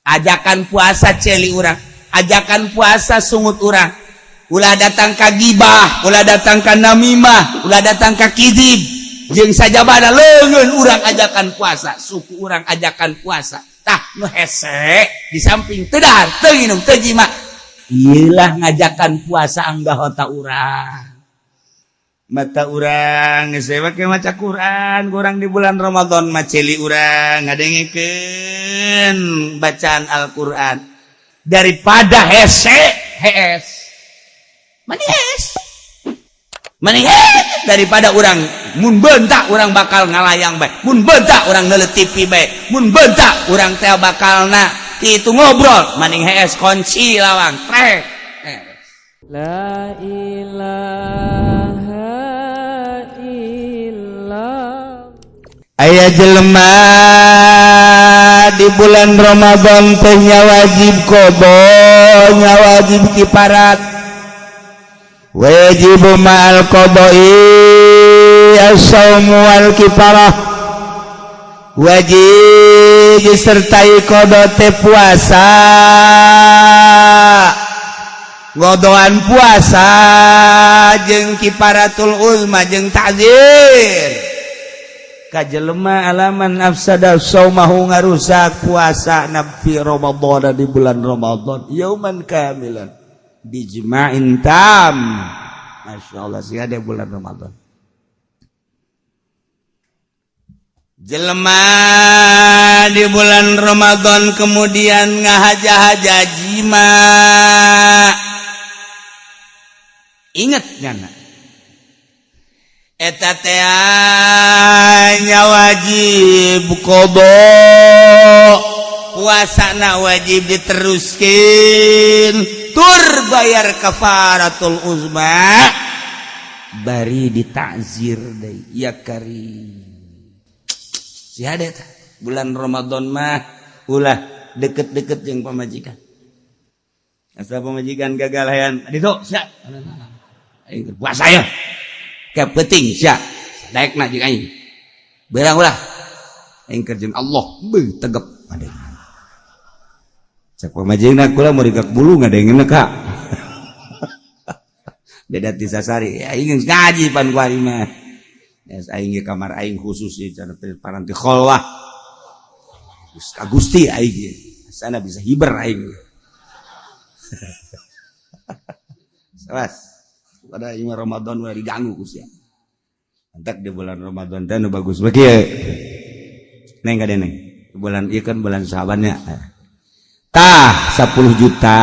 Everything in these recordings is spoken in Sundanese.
Ajakan puasa celi urang, ajakan puasa sungut urang. Ulah datang ka gibah, ulah datang ka namimah, ulah datang ka kidib jeung sajabana. Leungeun urang ajakan puasa, suku urang ajakan puasa. Tah, nu hese di samping teu dahar, teu nginum, teu jima, ieulah ngajakan puasa anggota urang. Mata urang geus make maca Quran kurang di bulan Ramadan mah, celi urang ngadengekeun bacaan Al-Qur'an daripada hese hees manis manis, daripada urang mun bentak urang bakal ngalayang bae, mun bentak urang neuleut TV bae, mun bentak urang teh bakalna kitu ngobrol. Maning hees, kunci lawang trek. La ilaha illa Aya jelema di bulan Ramadan teh nya wajib qadha, nya wajib kiparat. Wajib ma'al qada'i as-saumu wal kiparah, wajib disertai qadha teh puasa, ngodoan puasa jeung kiparatul uzma jeung ta'zir ka jelema alaman afsada saumahu, ngarusak puasa fi Ramadan, di bulan Ramadan, yauman kamilan bijma'in tam. Masya Allah sih, ada bulan Ramadan jelema di bulan Ramadan kemudian ngahaja-haja jima, inget nyana eta teh nya wajib qadha, puasana wajib diteruskeun, tur bayar kafaratul uzma bari ditakzir deui. Ya kari si hade tah, bulan Ramadan mah ulah deket-deket jeung pamajikan. Asa pamajikan gagal hayan ditu sia, aing puasa ya ke penting sia, daekna jeung aing beurang ulah, aing keur jeung Allah beuh tegep. Ade cek pamajikan, kula mau digak bulu ngadengeuna kak, beda ti sasari. Aing geus ngaji pan kuari mah. Yes, aing ge kamar aing khusus ieu cara paranti kholwah. Geus ka Gusti aing ge. Sana bisa hiber aing. Sawas. Pada aing mah Ramadan ulah diganggu ku sia. Entak di bulan Ramadan teh nu bagus mah kieu. Neng ka neng. Bulan ieu kan bulan Syaban nya. Tah 10 juta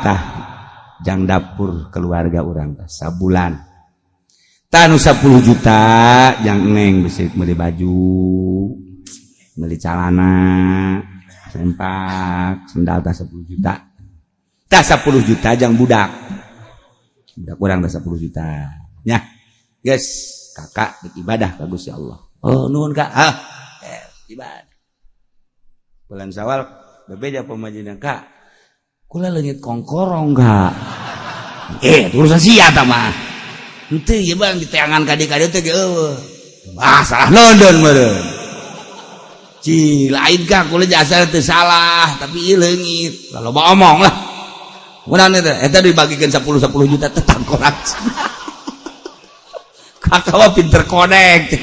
tah jang dapur keluarga urang tah sabulan. Tah nu 10 juta jang neng bisa beli baju, beli celana, sempak, sendal tah 10 juta. Tah 10 juta jang budak. Budak urang tah 10 juta. Nya. Guys, kakak ibadah bagus ya Allah. Oh, nuhun Kak. Ah, ibadah. Bulan Syawal bebeja pamajikan, "Kak, kula leungit kongkorong, Kak." "Eh, urusan sia ta mah." "Henteu ieu bang diteangan ka dieu teh eueuh." "Ah, salah nonton meureun." "Ci, lain Kak, kula jasa teu salah, tapi ieu leungit." Loba omong lah. Kunaon eta? Eta dibagikeun 10 10 juta tetap korak. Kakak mah pinter konek.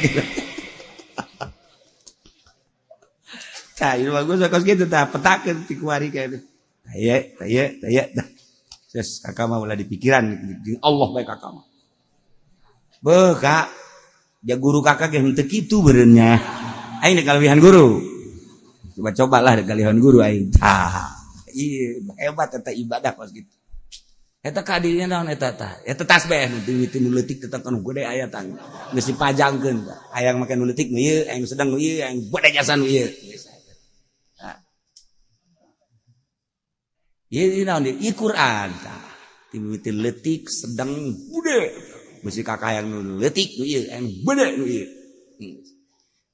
Tah, ieu bagus kos kitu tah, petakeun ti kuari ka itu. Taya, taya, taya dah. Ses kakak mah ulah dipikiran jeung Allah bae kakak mah. Beuh, Kak. Ja guru kakak ge henteu kitu beureunnya. Aing dek kalebihan guru. Coba-cobalah dek kalebihan guru aing. Tah, ieu hebat eta ibadah kos kitu. Eta kadinya naon eta tah? Eta tasbih nu ti nu leutik tetep nu gede aya tah. Geus dipajangkeun tah. Hayang make nu leutik nu ieu, hayang sedang nu ieu, hayang gede jasa nu ieu. Tah. Ieu naon ieu? Ieu Quran tah. Ti mimiti leutik, sedang, gede. Bisi kakak hayang nu leutik nu ieu, hayang gede nu ieu.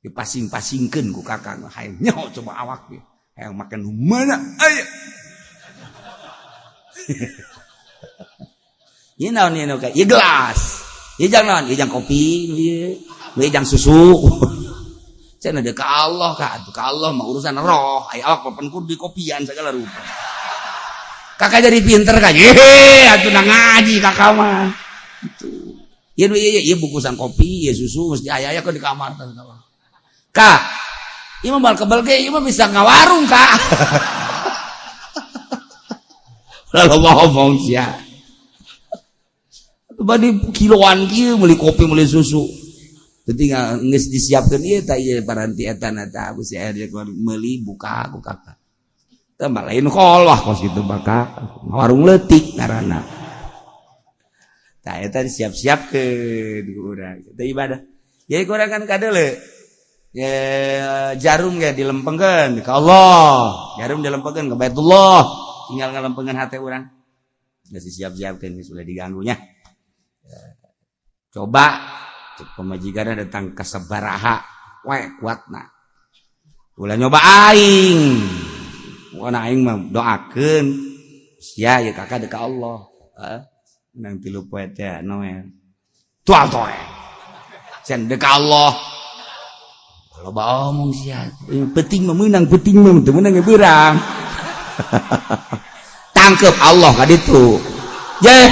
Dipasing-pasingkeun ku kakak, hayang nyaho coba awak ge. Hayang make nu mana aya. Ieu naon ieu ka? Ieu gelas. Ieu jang naon? Ieu jang kopi, ieu. Ieu jang susu. Cenah ada ke Allah kak, atuh ka Allah mah urusan roh, aya awak papan kudu dikopian segala rupa. Kakak jadi pinter kan? Yehe, atuh na ngaji kakak mah. Itu. Iya iya iya bungkusan kopi, iya susu mesti aya aya ke di kamar. Kak, ieu mah kebel ge, ieu mah bisa ngawarung kak. Lalu ngomong sia. Badi kiloan kieu meuli kopi, meuli susu. Tinggal geus disiapkeun ieu tah ieu paranti eta na tah si air meuli buka ku kakak. Teh lain kolwah kos kitu maka warung leutik ngaranna. Tah eta disiap-siapkeun ku urang. Eta ibadah. Ya ku urang kan kadeule. Ya, jarum ge dilempengkeun ka Allah. Jarum dilempengkeun ke Baitullah. Tinggal ngalempengkeun hate urang. Geus disiap-siapkeun geus ulah diganggunya. Coba pemajikan datang ke sabaraha we kuatna. Ulah nyoba aing. Bukan aing mah doakeun sia ya kakak deka Allah. Heeh. Menang 3 poe teh Noel. Tual toe. Sen deka Allah. Loba omong sia. Penting mah meunang, penting mah teu meunang ge beurang. Tangkep Allah ka ditu. Ye,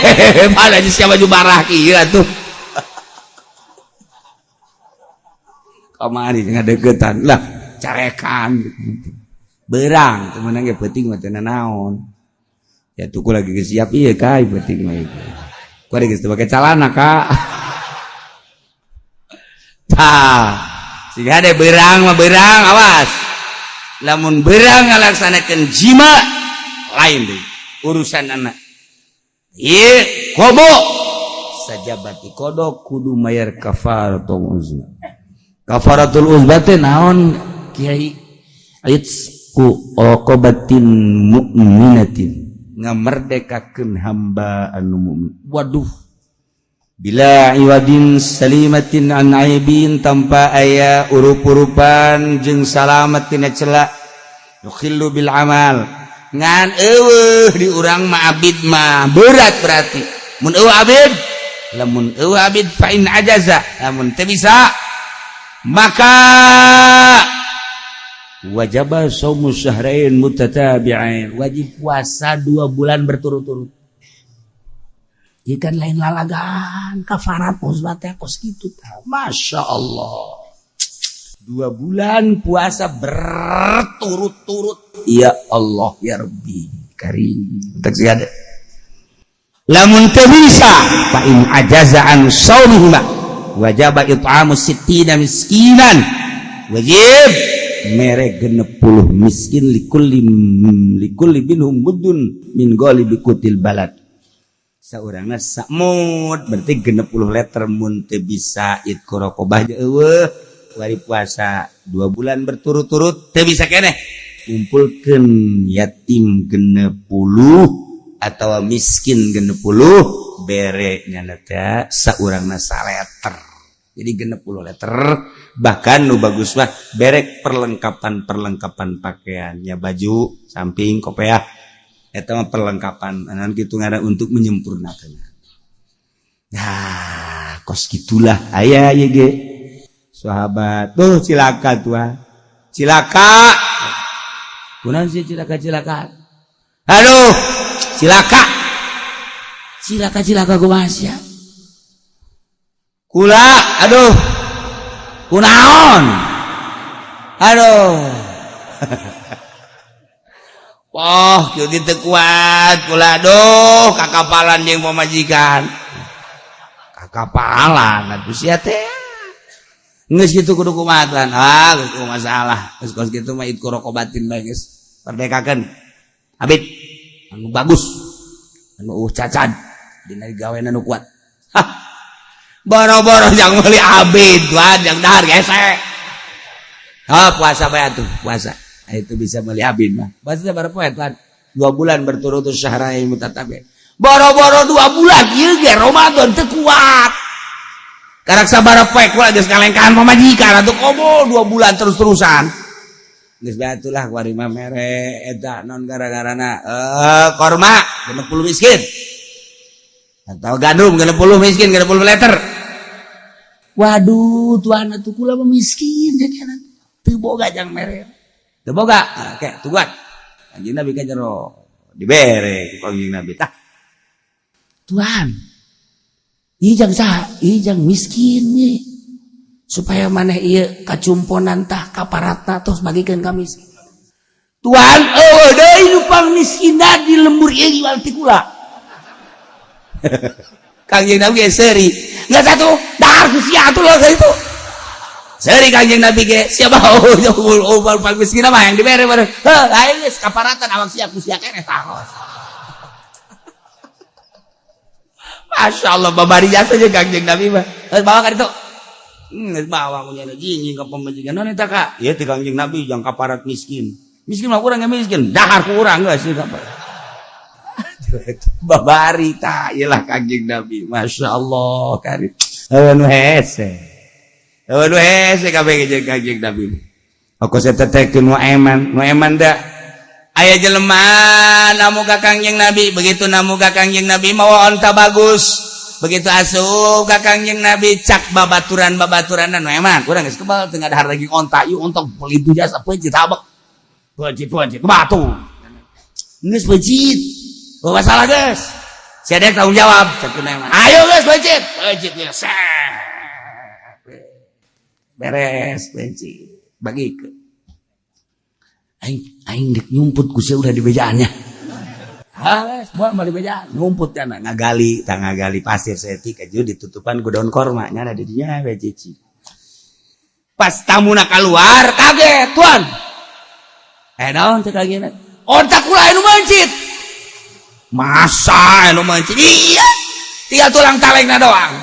mana sia baju barah kieu atuh. Kamari ngadeukeutan lah carekan berang teu meunang ge peuting mah teu naon. Ya tuku lagi geus siap ieu kai peuting mah ieu. Ku geus teu pake calana kak. Tah, siga de berang mah berang awas. Lamun berang ngalaksanakeun jima lain deui urusan anak. Ieu komo sajabati kodok kudu mayar kafaratul uzma. Kafaratul uzma teh naon kiai? Itqu raqabatin mu'minatin, ngamerdekakeun hamba anu mukmin. Waduh, bila iwadin salimatin an aibin, tanpa aya urup-urupan jeung salamat tina cela, yukhillu bil amal, ngan eueuh di urang mah abid mah berat berarti mun eueuh abid. Lamun eueuh abid, fa in ajaza, lamun teu bisa maka wajaba shaumu syahrain mutatabi'ain, wajib puasa 2 bulan berturut-turut. Ikan lain lalagan kafarat uzlah teh kos kitu tah. Masya Allah, 2 bulan puasa berturut-turut. Ya Allah ya Rabbi karim. Tak ada lamun teu bisa, fa in ajaza an shaumihima wajaba it'amu sittina miskinan, wajib mere 60 miskin, likulli likulli minhum muddun min ghalibi qutil balad, saurangna samud berarti 60 liter. Mun teu bisa itqu raqabah eueuh, wari puasa 2 bulan berturut-turut teu bisa keneh, kumpulkeun yatim 60 atau miskin 60, bere nyana teh saurangna saleter, jadi 60 liter. Bahkan nu bagus mah berek perlengkapan-perlengkapan pakaiannya, baju samping kopeah eta mah perlengkapan anan kitu ngaran untuk menyempurnakan. Nah, kos gitulah aya ieu ge sahabat tuh. Cilaka tuh, cilaka kunaon sih, cilaka cilaka, aduh cilaka cilaka cilaka kumaha sia kula, aduh kunaon, aduh. Wah, kieu teu kuat kula, aduh, kakapalan jeung pamajikan, kakapalan atuh sia teh. Geus kitu kudu kumaha? Ah, geus masalah geus kos kitu mah itqu raqabatin bae, geus merdekakeun abid anu bagus, anu cacad dina gawean anu kuat. Hah, boro-boro jang meuli abid tuan, jang dahar gesek. Ha, puasa bae atuh, puasa itu bisa beli abid mah. Puasa berapa poe tuan? 2 bulan berturut-turut, syahrain mutatabi. Boro-boro 2 bulan, ieu ge Ramadan teu kuat. Karak sabaraha poe kula geus ngalengkahan pamajikan atuh, komo 2 bulan terus-terusan. Geus bae atulah kuari mah mere eta non gara-garana korma 60 miskin. Atau gandum 60 miskin, 60 liter. Waduh, tuan atuh kula mah miskin jadi. Teu boga jang mere. Teu boga. Oke, tungguan. Kanjeng Nabi ka jero. Dibere ku Kanjeng Nabi. Tah. Tuhan. Ieu jang saha? Ieu jang miskin ieu. Supaya maneh ieu kacumponan tah kaparatna tos bagikeun ka miskin. Tuhan, eueuh deui nu pangmiskinna di lembur ieu jual ti kula. Kangjeng Nabi ge seuri. Geus atuh, dahar ku sia atuh lah itu. Seuri Kangjeng Nabi ge, siapa oh pang miskin mah yang dibere bareng. Heuh, aing geus kaparatan awak sia ku sia keneh taros. Masya Allah, babari jasa jeung Kangjeng Nabi mah. Geus bawa ka ditu. Geus bawa ku nyana jinjing ka pamajikan. Naon eta ka? Ieu teh Kangjeng Nabi jang kaparat miskin. Miskin mah urang miskin, dahar ku urang geus sih kaparat. Babari tah ieu lah Kangjeng Nabi. Masya Allah kari. Eueuh nu hese. Eueuh nu hese kabeh jeung Kangjeng Nabi. Aku setetekeun nu eman, nu eman da aya jelema namu ka Kangjeng Nabi, begitu namu ka Kangjeng Nabi mawa onta bagus. Begitu asup ka Kangjeng Nabi cak babaturan-babaturan nu eman, urang geus kebal teu ngadahar daging onta, ieu onta beli jasa peuncit habek. Peuncit peuncit batu. Geus peuncit. Oh, masalah geus. Sia dek tanggung jawab cak nu eman. Ayo geus peuncit. Peuncit geus. Beres peuncit. Bagikeun. Aing aing dek nyumput ku sia udah di bejaannya. Ah, buat mah di bejaan nyumput nya ngagali, tah ngagali pasir saeutik aju ditutupan ku daun korma nya di dinya we cici. Pas tamuna keluar kaget, tuan. Eh naon cek lagi onta kula anu mencit. Masa anu mencit? Iya. Tinggal tulang talengna doang.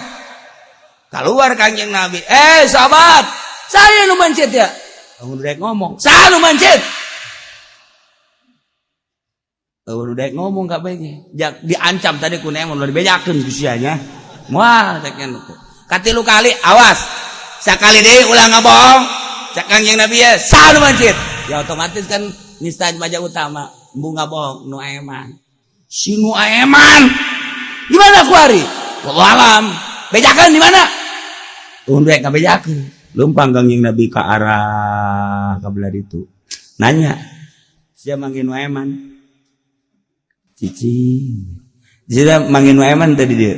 Keluar Kangjeng Nabi. Eh sahabat, saya nu mencit ya. Udah ngomong, saya nu mencit. Udah ngomong kabeh. Diancam tadi ku nemon udah dibejakeun ku sia nya. Wah, cek nya katilu kali awas. Sakali deui ulah ngabohong. Cek Kangjeng Nabi ya, saha nu mencit. Ya otomatis kan nista baja utama, embung ngabohong nu eman. Si nu eman. Di mana ku ari? Wallahu alam. Bejakeun di mana? Udah ngabejakeun. Lumpang Kangjeng Nabi ke arah ka belah ditu. Nanya, sia manggil nu eman? Cicing. Sia manggil nu eman tadi dia.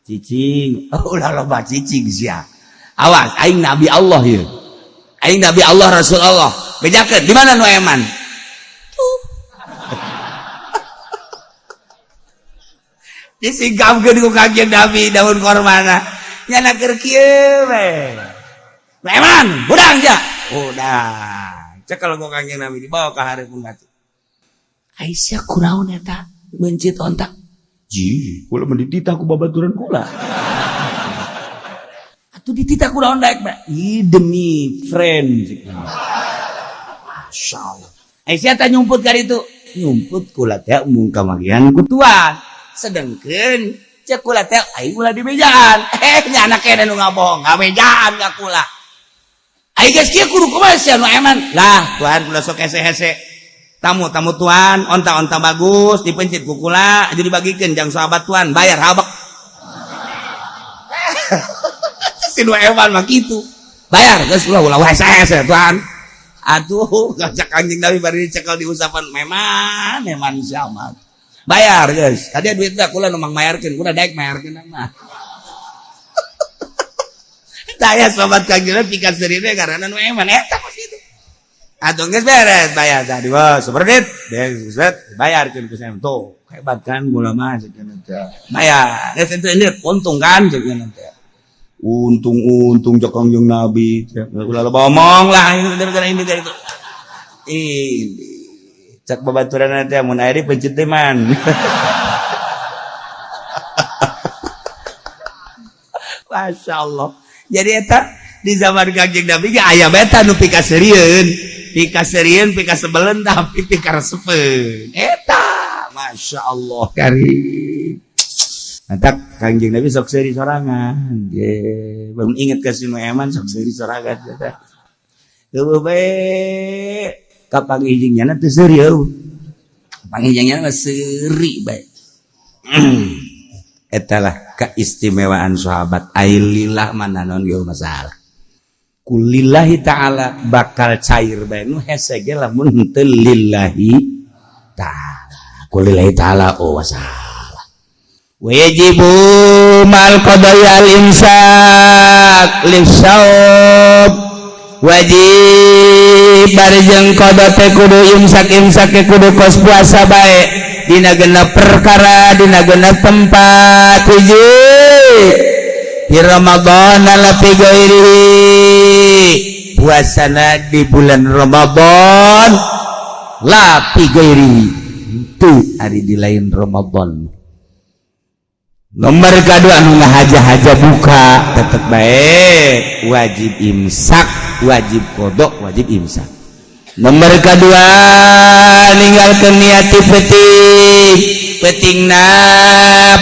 Cicing. Oh, ulah loba cicing sia. Awas, aing Nabi Allah ieu. Aing Nabi Allah Rasul Allah. Bejakeun di mana nu eman? Tuh. Disingkapkeun ku Kangjeng Nabi daun kormana. Nyana keur kieu we. Nu eman, hudang ja. Hudang. Cek kalau ku Kangjeng Nabi dibawa ka hareupeun batu. Aisyah kunaon eta mencit ontak. Ji, kula mah dititah ku babaturan kula. Atuh dititah kunaon daek bae? Ih demi friend. Masya Allah. Aisyah teh nyumput ka ditu. Nyumput kula teh embung kamagihan ku tuan. Sedengkeun cek kula teh aing ulah dibejaan. Eh nya anak kene nu ngabohong, ngabejaan ka kula. Aing geus kieu kudu kumaha sia nu eman? Lah, tuan kula sok hese-hese. Tamu-tamu tuan, onta-onta bagus, dipencit ku kula, jadi dibagikeun jang sahabat tuan, bayar habek. Si nu eman mah kitu. Bayar geus ulah ulah hese-hese tuan. Atuh, ngajak Kangjeng Nabi bari dicekel diusapan meman, meman siapa. Bayar geus. Tadi duitna kula nu mang mayarkeun, kula daek mayarkeun mah. Saya sobat Kangjeng Nabi pikaseurina karena nu eman eta kos kitu. Atuh geus beres bayar tadi. Wah, super dit. Beres, bayarkeun ku saya. Tuh, hebat kan gula mah sekian teh. Bayar. Geus ente lihat untung kan sekian teh. Untung-untung cek Kangjeng Nabi. Ulah loba omong lah ini gara-gara ini dari itu. Ini cek babaturan teh mun aya pencet teh man. Masya Allah. Jadi eta di zaman Kangjeng Nabi ge aya beta nu pikaseurieun. Pikaseurieun, pikasebeleun tapi pikaresepeun. Eta Masya Allah karim. Mantak Kangjeng Nabi sok seuri sorangan. Ye, belum inget ka si nu eman sok seuri sorangan eta. Eueuh bae kapanggih jeung nyana teu seuri eueuh. Panggih jeung nyana mah seuri bae. Eta lah keistimewaan sahabat. Ailillah mana non ge masalah. Kulillahi ta'ala bakal cair bae. Nu hese ge lamun henteu lillahi ta'ala. Kulillahi ta'ala, oh salah. Wajibu mal qada'i al imsak lisawab, wajib barjeng qada teh kudu imsak. Imsak kudu kos puasa bae dina genep perkara, dina genep tempat. Hiji, di Ramadan la fi ghairihi, puasana di bulan Ramadan, la fi ghairihi, itu hari di lain Ramadan. Nomor kedua, anu ngahaja-haja buka tetep baik wajib imsak, wajib qada, wajib imsak. Nomor kedua, ninggalkeun niat ti peuting. Peutingna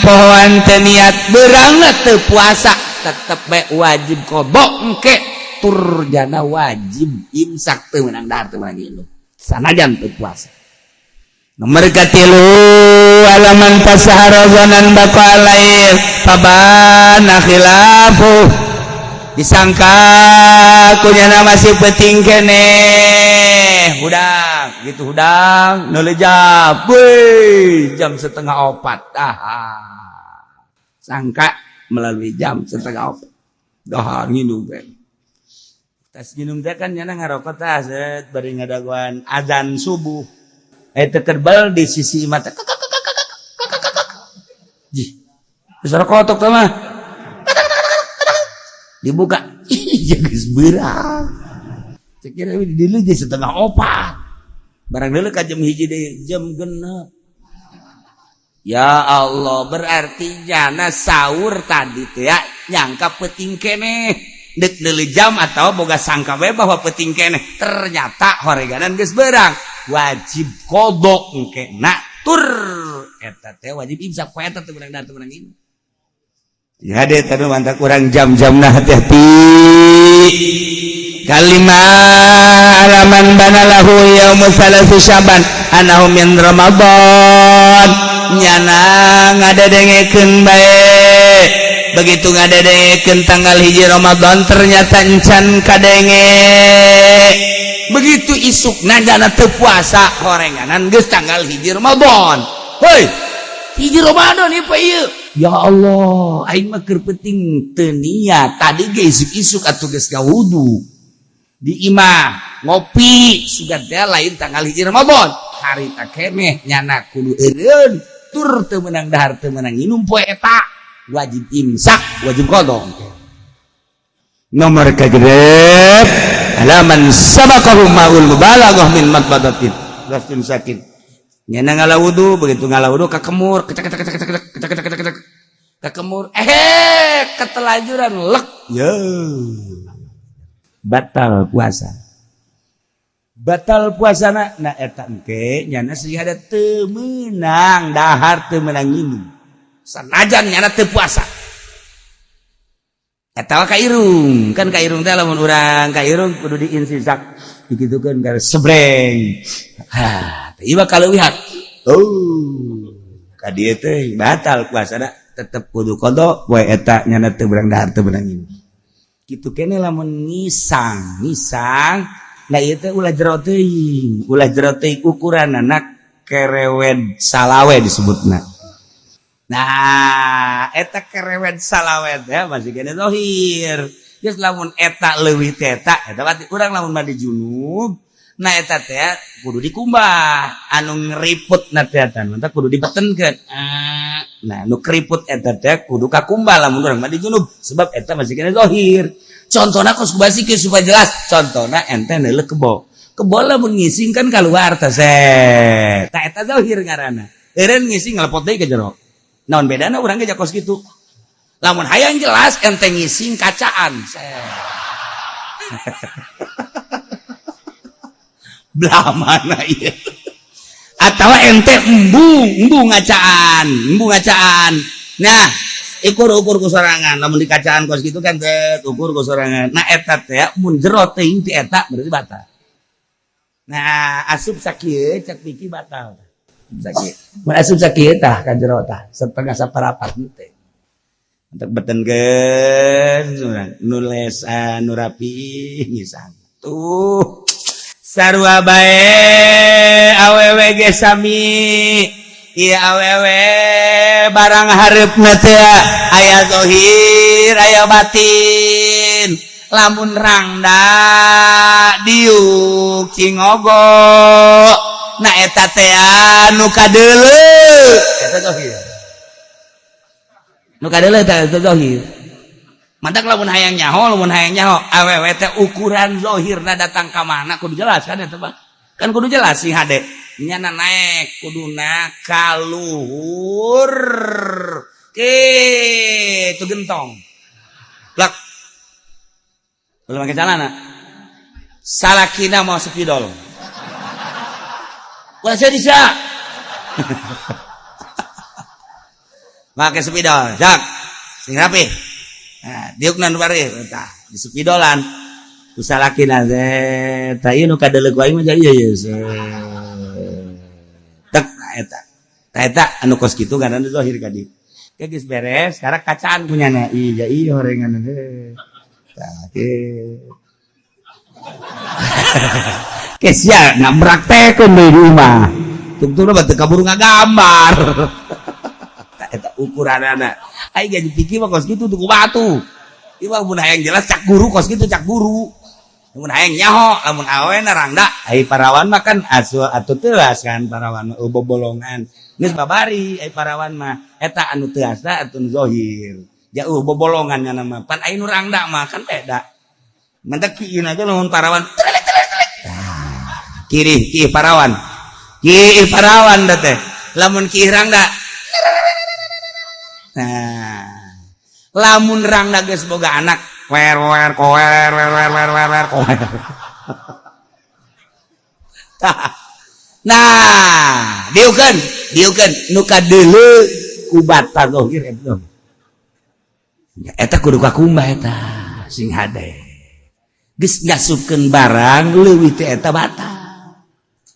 pohoan teu niat, beurangna teu puasa, tetep bae wajib qada engke, tur jana wajib imsak, teu meunang dahar, teu meunang nginum sanajan teu puasa. Nomor katilu, alaman tasahara zonan baqa lail fabana khilafu, disangka kunyana masih peuting kene, hudang gitu, hudang neuleuh jam, wih, jam 3.30. Ah, sangka melalui jam 3.30 dahar nginum teh, tas nginum teh kan nyana ngarokok tah set bari ngadagoan azan subuh, eh tekerbal di sisi mata. Jih, suara kotok teh mah dibuka. Iya, geus beurang. Cek kira di di 3.30, barang dulu ka jam 1 deui, jam 6. Ya Allah, berarti jana sahur tadi teh ya nyangka peuting keneh, dek deuli jam atau boga sangka we bahwa peuting keneh, ternyata horeganan geus beurang, wajib qada engke na, tur eta teh wajib imsak poe eta, teu meunang teu meunang ini. Ya deh, tapi mantap kurang jam-jamna, hati-hati. Kalima, alaman bana lahu yaumu salasi Syaban anahu min Ramadan, nyana ngadedengekeun bae, begitu ngadedengekeun tanggal 1 Ramadan ternyata encan kadenge. Begitu isuk jana teu puasa, horenganan geus tanggal 1 Ramadan. Hoi, 1 Ramadan ieu ieu, ya Allah, aing mah keur peuting teu niat tadi ge, isuk-isuk atuh geus ngawudu di imah, ngopi, sugan teh lain tanggal 1 Ramadan harita keneh, nyana kudu eureun tur teu meunang dahar, teu meunang nginum poe eta, wajib imsak, wajib qada. Nomor kagenep, alaman sabaqahu ma'ul mubalaghah min madmadatin gastin sakit, nyana ngala wudu, begitu ngala wudu kakemur, kecek kecek kecek kecek kecek kecek kecek kakemur, eh ketelajuran lek, yo batal puasa, batal puasa. Nah, eta engke nyana sehingga teu meunang dahar, teu meunang nginum sanajan nyana teu puasa. Eta ka irung kan, ka irung teh lamun urang ka irung kudu diinsisak, dikitukeun ka sebreng. Ha, teh ieu kaleuwihan. Oh, ka dieu teh batal puasa da, tetep kudu qada poe eta, nyana teu beurang dahar, teu beunang nginum. Kitu kene lamun ngisang ngisang. Nah, ieu teh ulah jero teuing, ulah jero teuing, ukuranana kerewed salawe disebutna. Nah, eta kerewed salawe ya masih kene zahir. Geus lamun eta leuwih teh eta, eta berarti urang lamun mandi junub. Nah, eta teh kudu dikumbah, anu ngeriput na teh eta mantap kudu dibetenkeun. Nah, nu keriput eta teh kudu kakumbah lamun urang mandi junub, sebab eta masih kene zahir. Contohna kos kubasi supaya jelas, contohna ente neuleuh kebo, kebo lamun ngising kan keluar teh set, tah eta zahir ngaranna. Eureun ngising ngalepot deui ke jero, naon bedana? Urang ge kos kitu. Lamun hayang jelas, ente ngising kacaan set, belah mana ieu? Atau ente embung embung ngacaan, embung ngacaan. Nah, ukur ukur ku sorangan, lamun di kacaan kos gitu kan teh ukur ku sorangan. Nah, eta teh mun jero teuing ti eta berarti batal. Nah, asup sakieu cek piki batal sakieu, mun asup sakieu tah ka jero tah setengah saparapat teh. Untuk betenkeun nu lesan, nu rapi ngisang. Tuh. Sarua bae awewe ge sami. Ieu awewe barang hareupna teh aya zahir, aya batin. Lamun rangda diuk cingogo. Nah, eta teh nu kadeuleu. Eta zahir. Nu kadeuleu eta zahir. Mantak lamun hayang nyaho awewe teh ukuran zahirna datang ka mana kudu jelas kan eta mah. Kan kudu jelas sih hade. Nyana naek kuduna kaluhur. Kitu gentong. Plak. Belum pakai celana. Salakina mau spidol. Ulah bisa. Pakai spidol, jak. Sing rapi. Nah, diukna nu bari tah di spidolan. Ku salakina teh, tah ieu nu kadeuleu ku aing mah ieu ieu. Tek eta. Tah eta anu kos kitu ngaranna zahir ka dieu. Geus beres, sekarang kacaan punyana. Iya iya horengan teh. Tah kieu. Kesia ngapraktekeun deui di imah. Tungtungna batu kaburu ngagambar. Eta ukuranana. Aing gaji pikir mah kos kitu tuh batu. Ieu mah mun hayang jelas cak guru kos kitu cak guru. Mun hayang nyaho lamun awena rangda, ai parawan mah kan asu atuh teuas kan parawan mah bobolongan. Geus babari ai parawan mah eta anu teuasna atuh nu zahir. Jauh bobolongan nya mah. Pan ai nu rangda mah kan beda. Mentek kieu aja lamun parawan. Kiri ki parawan. Ki parawan da teh. Lamun ki rangda. Nah, lamun rangda geus boga anak, wer wer kower wer wer wer wer wer kower. Nah, diukeun, diukeun nu kadeuleu ku batal zahir eta. Eta kudu kakumbah eta sing hade. Geus ngasupkeun barang leuwih teh eta batal.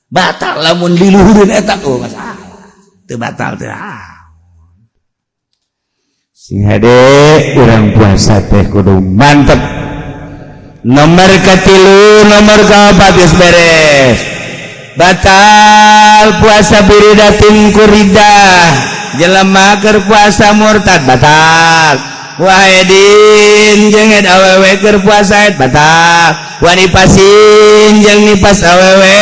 Batal lamun diluhureun eta oh masalah. Teu batal teh. Sing hade urang puasa teh kudu mantep. Nomor katilu, nomor kaopat geus beres. Batal puasa biridatin kuridah. Jelema keur puasa murtad batal. Wahidin jeung haid awewe keur puasa haid batal. Wanifasin jeung nipas awewe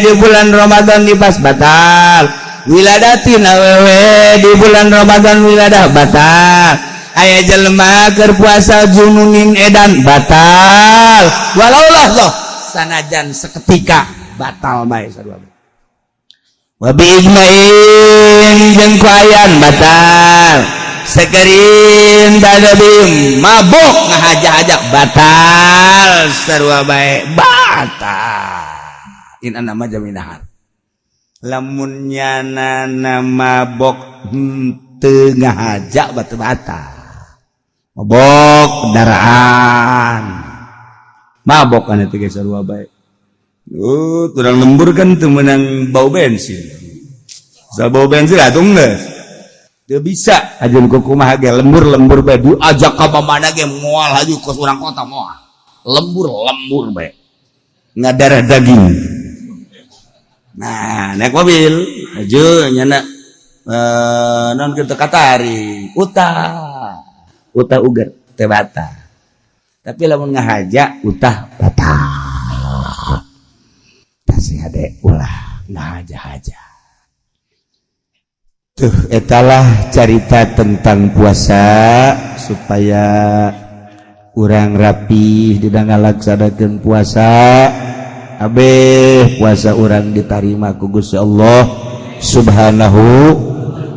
di bulan Ramadan nipas batal. Wiladatin awewe di bulan Ramadan wiladah batal. Aya jelema keur puasa jununin edan batal. Walaulah loh sanajan seketika batal bae sarua. Wa bi ijma'in jeung ku ayan batal. Sekerin tadabim mabok ngahaja-haja batal sarua bae batal. In nama jaminahar. Lamun nyana mabok henteu ngahaja batu batal. Mabok kendaraan. Mabok kan itu geus sarua bae. Turang lembur kan teu meunang bau bensin. Sa bau bensin atuh geus. Teu bisa ajeun kumaha ge lembur-lembur bae diajak ka mana ge moal haju kos urang kota moal. Lembur-lembur bae. Ngadarah daging. Nah, naik mobil haju nyana non kitu katari utah. Utah uger teh batal. Tapi lamun ngahaja utah batal. Kasih hade ulah ngahaja-haja. Tuh etalah carita tentang puasa supaya urang rapih di ngalaksanakeun puasa. Abeh puasa urang ditarima ku Gusti Allah Subhanahu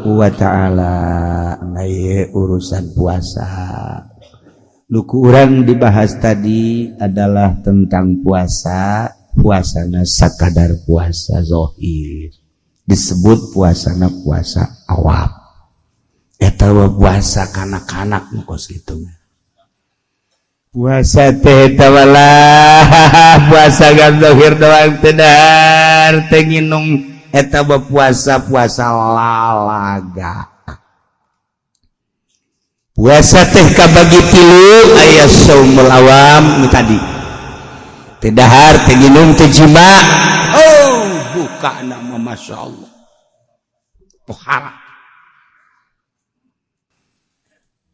wa ta'ala. Ngaye urusan puasa. Luku urang dibahas tadi adalah tentang puasa, puasana sakadar puasa zohir. Disebut puasana puasa awam. Eta puasa kanak-kanak nu kos kitu. Puasa teh walah puasa gan zahir doang teh dar teh nginum eta puasa puasa lalaga. Puasa teh kabagi tilu. Aya saumul awam nu tadi, teu dahar, teu nginum, teu jima. Oh, buka nama, Masya Allah, pohala.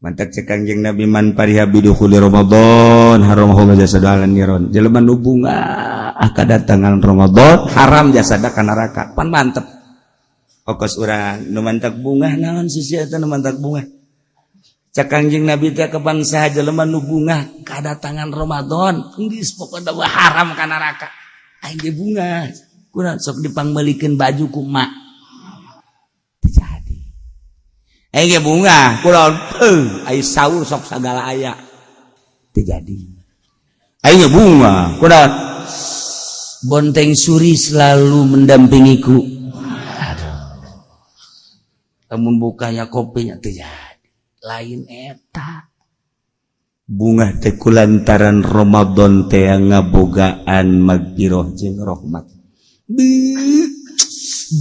Mantak cek Kangjeng Nabi, man fariha bidukhuli Ramadan haramahu jasada ala niron. Jelema nu bungah kadatangan Ramadan, haram jasada ka neraka. Pan mantep. Okos urang nu mantak bungah naon sisi eta nu mantak bungah? Cek Kangjeng Nabi teh, kapan saha jelema nu bungah kadatangan Ramadan, geus pokona haram ka neraka. Aing ge bungah. Kurang sok dipangmeulikeun baju ku emak. Jadi aing ge bungah kunaon? Heuh, ai sahur sok sagala aya. Teu jadi. Aing ge bungah kunaon? Bonteng suri selalu mendampingiku. Aduh. Lamun bukanya kopinya teu jadi. Lain eta. Bungah teh kulantaran Ramadan teh ngabogaan magfirah jeung rahmat. Beuh,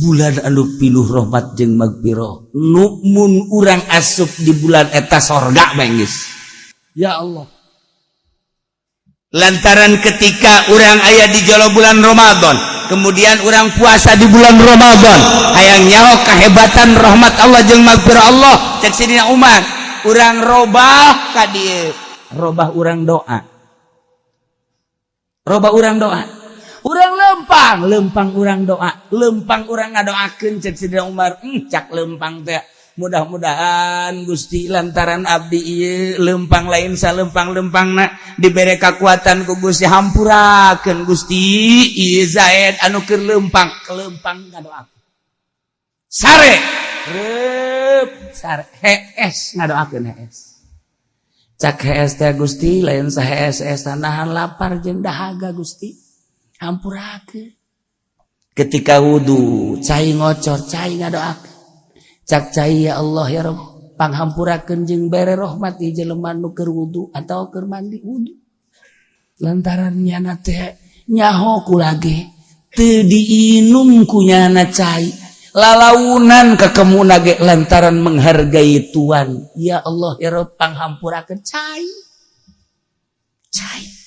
bulan anu pinuh rahmat jeung magfirah. Nu mun urang asup di bulan eta, sorga bae geus. Ya Allah. Lantaran ketika urang aya di jolo bulan Ramadan, kemudian urang puasa di bulan Ramadan, hayang nyaho kehebatan rahmat Allah jeung magfirah Allah, cek Sidina Umar, urang robah ka dieu, robah urang doa, robah urang doa, urang lempang lempang urang doa, lempang urang ngadoakeun. Cek Sidina Umar, cak lempang teh, mudah-mudahan Gusti, lantaran abdi ieu lempang lain salempang-lempangna, dibere kekuatan ku Gusti, hampurakeun Gusti ieu Zaid anu keur lempang kelempang ngadoakeun. Sare reup sare, hees ngadoakeun, hees. Cak hees teh, Gusti, lain sahees hees, nahan lapar jeung dahaga, Gusti, hampurakeun. Ketika wudu, cai ngocor, cai ngadoakeun. Cak cai, ya Allah, ya Rabb, panghampurakeun jeung bere rahmat ieu jelema nu keur wudu atau keur mandi wudu, lantaran nyana teh nyaho kula ge teu diinum ku nyana cai, lalaunan kakemuna ge lantaran menghargai tuan. Ya Allah, ya Rabb, panghampurakeun. Cai cai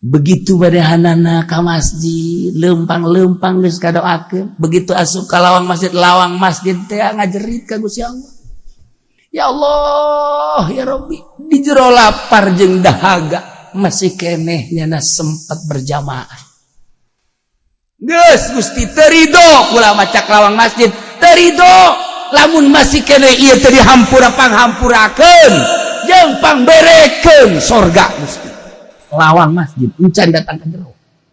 begitu badehanana ka masjid, lempang-lempang geus kadoakeun. Begitu asup ka lawang masjid, lawang masjid teh ngajerit ka Gusti Allah, ya Allah, ya Rabbi, di jero lapar jeung dahaga masih keneh nyana sempat berjamaah. Geus Gusti, teu ridho kula. Macak lawang masjid, teu ridho lamun masih keneh ieu teu dihampura. Panghampurakeun jeung pangberekeun sorga, Gusti. Lawang masjid, encan datang ke jero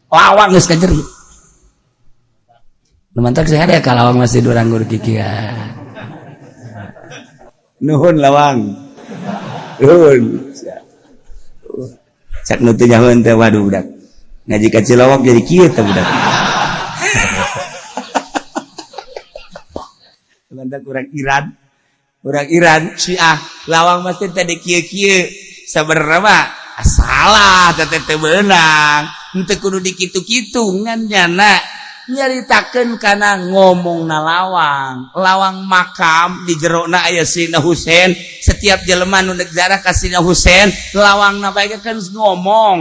lawang geus kajerit. Nu mantak sih ada ka lawang masjid urang gur kikian. Nuhun lawang, nuhun. Cak nu teu nyahoeun teh, waduh, budak ngaji ka Cilowok jadi kieu teh budak. Mantak urang Iran, urang Iran Syiah, lawang masjid tadi kieu-kieu. Sabenerna mah salah, teh teu beunang, henteu kudu dikitu-kitu. Ngan nyana nyaritakeun kana ngomong na lawang, lawang makam di jerona aya Sina Husain. Setiap jelema nu deuk ziarah ka Sina Husain, lawangna bae kan ngomong.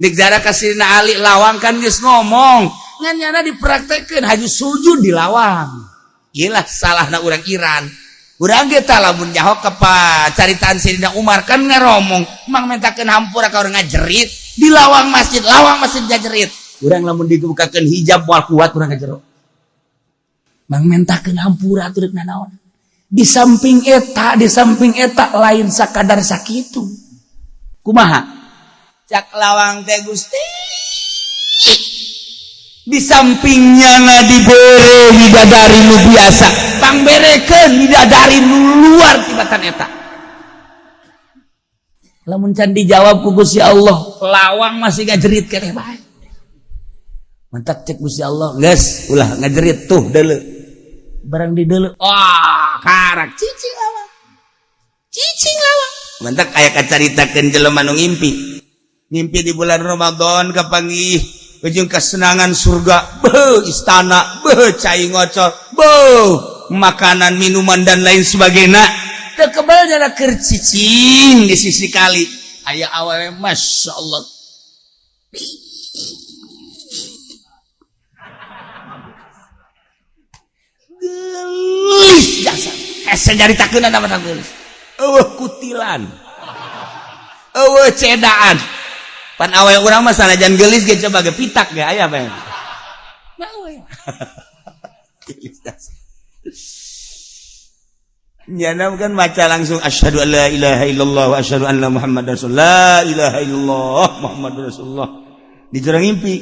Deuk ziarah ka Sina Ali, lawang kan geus ngomong. Ngan nyana dipraktekeun haju sujud di lawang. Iyalah salahna urang Iran. Urang ge tah lamun nyaho ka caritaan Sidina Umar kan ngaromong, mang mentakeun hampura ka urang ngajerit di lawang masjid, lawang masjid ngajerit. Urang lamun dibukakeun hijab moal kuat urang ka jero. Mang mentakeun hampura atuh, deuk nanaon? Di samping eta, di samping eta lain sakadar sakitu. Kumaha? Cak lawang teh, Gusti, di sampingnya na dibere bidadari nu biasa, pangberekeun bidadari nu luar tibatan eta. Lamun can dijawab ku Gusti Allah, lawang masih ngajerit keneh bae. Mantak cek Gusti Allah, geus ulah ngajerit tuh, deuleu. Barang di deuleu, wah, karak cicing lawang, cicing lawang. Mantak aya kacaritakeun jelema nu ngimpi, ngimpi di bulan Ramadan kapanggih ujung kesenangan surga, beuh, istana, beuh, cai ngocor, beuh, makanan, minuman, dan lain sebagainya. Teu kebal nyana keur cicing di sisi kali. Aya awewe, Masya Allah. Gelis jasa. Hese nyaritakeun nama gelis. Eueuh kutilan. Eueuh cedaan. Pan awewe urang mah sanajan gelis ge coba ge pitak ge aya bae. Gelis jasa. Nyana kan baca langsung asyhadu an la ilaha illallah wa asyhadu anna muhammadar rasulullah, la ilaha illallah muhammadur rasulullah. Di jero ngimpi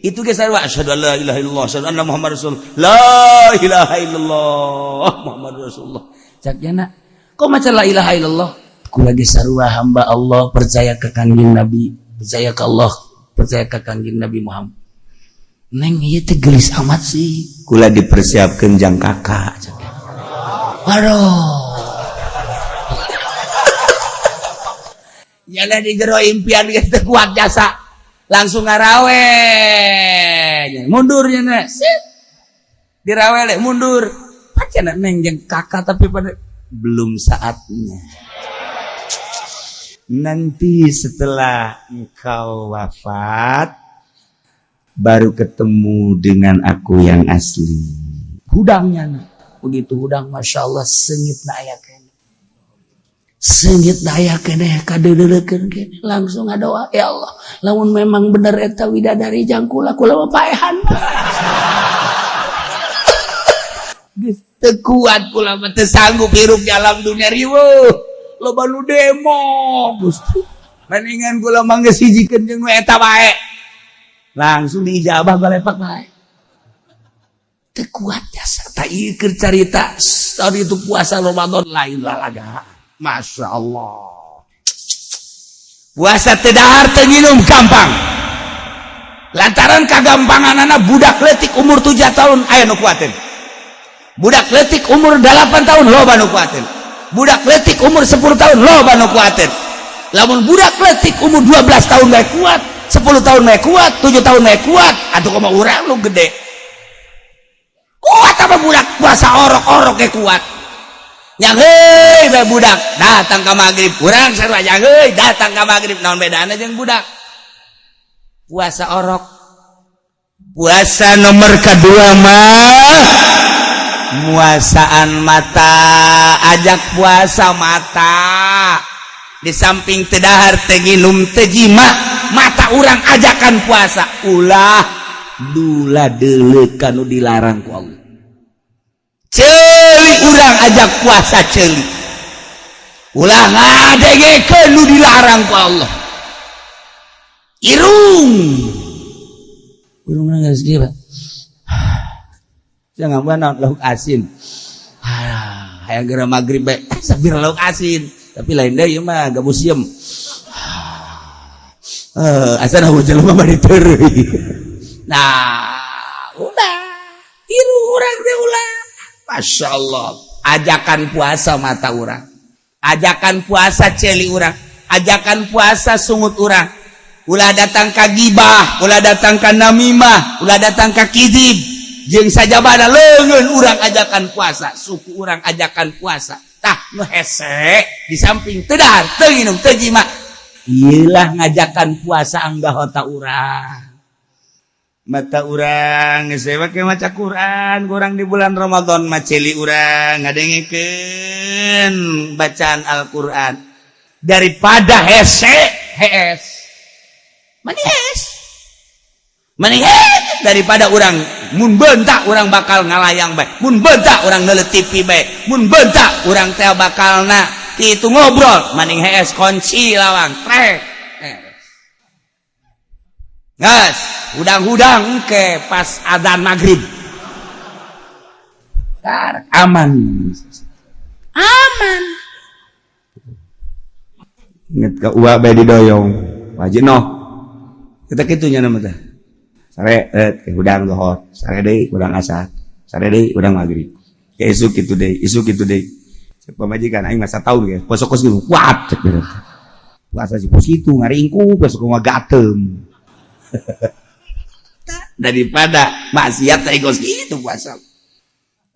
itu ge sarua asyhadu an la ilaha illallah asyhadu anna muhammadar rasulullah, la ilaha illallah muhammadur rasulullah. Cak nyana, kok maca la ilaha illallah? Kula ge sarua hamba Allah, percaya ka Kangjeng Nabi, percaya ka Allah, percaya ka Kangjeng Nabi Muhammad. Neng ieu teh geulis amat sih. Kula dipersiapkeun jang kakak. Waduh. Nyana di jero impian geus teu kuat jasa. Langsung ngarawe. Mundur nyana. Sit. Dirawele mundur. Pacana neng jeung kakak tapi pada belum saatnya. Nanti setelah engkau wafat baru ketemu dengan aku yang asli. Hudangnya nah. Begitu hudang, Masya Allah, sengit na aya kene. Sengit na aya kene, kadeuleukeun kene. Langsung ngadoa, ya Allah, lamun memang bener eta widadari jang kula, kula mah paehan. Geus teu kuat kula mah, teu sanggup hirup di alam dunia riweuh. Loba nu demo, Gusti. Mendingan kula mah geus hijikeun jeung nu eta bae. Langsung diijabah balepak bae. Kuat jasa tak ieu carita tadi itu puasa Ramadan lain lalaga. Masya Allah, puasa teu dahar teu nginum gampang lantaran kagampanganana budak leutik umur 7 tahun aya nu kuateun, budak leutik umur 8 tahun loba nu kuateun, budak leutik umur 10 tahun loba nu kuateun. Lamun budak leutik umur 12 tahun bae kuat, 10 tahun bae kuat, 7 tahun bae kuat, atuh kumaha urang nu gede kuat apa budak puasa orok-orok ke kuat. Yang heuy bae budak datang ka magrib, urang sarua yang heuy datang ka magrib, naon bedana jeung budak puasa orok. Puasa nomor kedua mah muasaan mata, ajak puasa mata. Di samping teu dahar teu nginum teu jima, mata urang ajakan puasa. Ulah dula deuleukan nu dilarang ku Allah. Ceuli urang ajak puasa ceuli. Ulah ngadengekeun nu dilarang ku Allah. Irung. Irung geus kieu, Pak. Jangan mana lauk asin. Ah, hayang geura magrib bae sabir lauk asin. Tapi lain deui mah gabus sieum. Asana jelema bari teureui. Nah, ulah tiru urang teh ulah. Masya Allah, ajakan puasa mata urang, ajakan puasa celi urang, ajakan puasa sungut urang. Ulah datang ka gibah, ulah datang ka namimah, ulah datang ka kidib. Jeung sajabana leungeun urang ajakan puasa, suku urang ajakan puasa. Tah nu hese di samping teu dahar, teu nginum, teu jima. Ieulah ngajakan puasa anggota urang. Mata urang geus make maca Quran, kurang di bulan Ramadan mah ceuli urang ngadengekeun bacaan Al-Qur'an daripada hese hees. Manis. Manis daripada urang mun bentak urang bakal ngalayang bae, mun bentak urang neuleut TV bae, mun bentak urang teh bakalna kitu ngobrol, maning hees kunci lawang trek. Gas, hudang-hudang ke pas azan maghrib. Tar, aman. Aman. Ingat ke uak bae didoyong. Wajib noh. Kita kitunya nama teh. Sare hudang lohor, sare deui hudang asar, sare deui hudang maghrib. Ke isuk kitu deui, isuk kitu deui. Cek pamajikan aing masa tahun ge, puasa kos gitu kuat cek bener. Puasa si pos itu ngaringkuk, besok mah gatem. Daripada maksiat teh kos kitu puasa.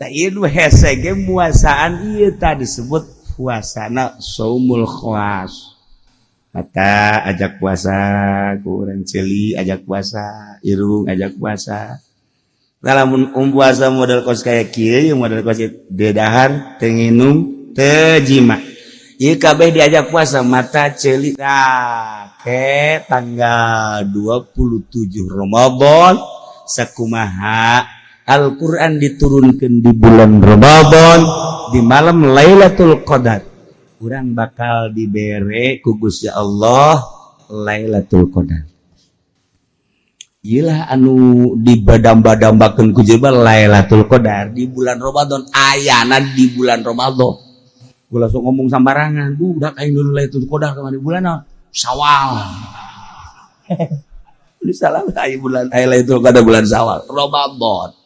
Tah ieu nu hese ge muasaan ieu tah disebut Puasana saumul khawas. Mata ajak puasa, ku urang ceuli ajak puasa, irung ajak puasa. Lamun puasa model kos kayak kieu, model kos teu dahar, teu nginum, teu jima. Ieu kabeh diajak puasa mata ceuli. Nah, ke tanggal 27 Ramadan sakumaha Al-Qur'an diturunkan di bulan Ramadan di malam Lailatul Qadar. Urang bakal dibere ku Gusti Allah Lailatul Qadar. Iyalah anu dibadamba-dambakeun ku jelema Lailatul Qadar di bulan Ramadan, ayana di bulan Ramadan. Gua langsung ngomong sambarangan, budak aing dulu Lailatul Qadar kemana bulan naon? Syawal. Ini salah aya bulan aya Lailatul Qadar bulan Syawal, Ramadan.